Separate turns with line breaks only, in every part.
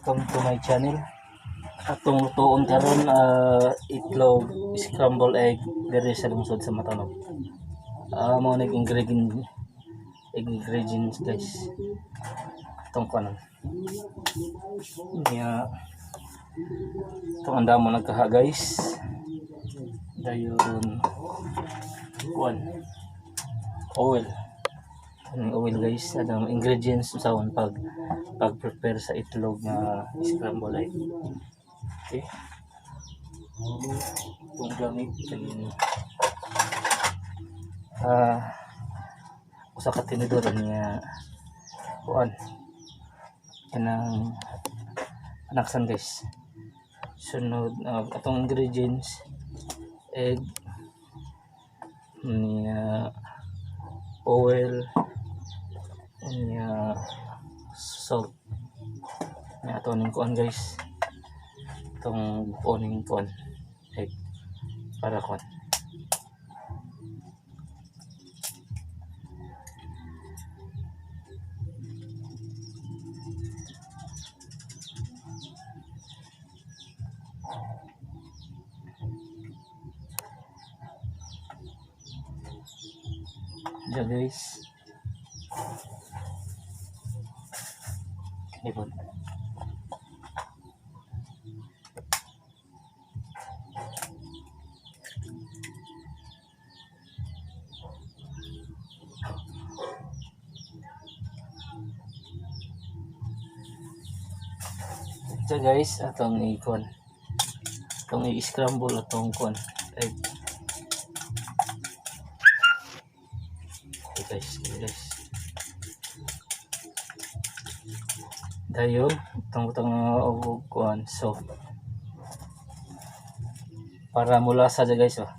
Welcome to my channel. Atong lutoon karon itlog, scramble egg, diri sa lungsod sa Matanop. Mao ning ingredients, guys. Atong kanon. Nya itong andamo nagkaha, guys. Dayon kuan, oil. Anong oil, guys, anong ingredients sa pag prepare sa itlog nga scramble egg. Okay. Itong gamit kaning usa ka tinidor niya, kuan, kanang anaksan, guys. Sunod, atong ingredients, egg niya, oil niya, salt niya. Ato ning kuan, guys, itong buko ning kuan, egg, para kuan. Diyan, guys. Ibon. Diyan, guys, atong ikon. Atong i-scramble atong kuan. Egg. Okay guys, okay guys. Dayon, itong butang og kuan, salt. Para mula sa dyan, guys, oh.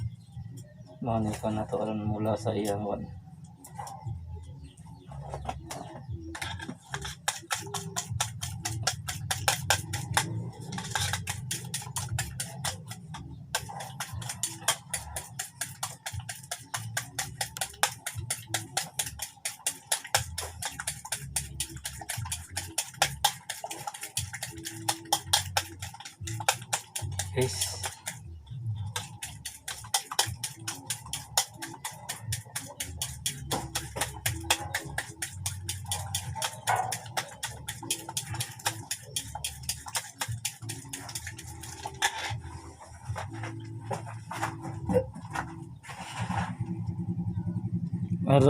Mga ni kuan nato aron mula sa iyang kuan. Guys. Ar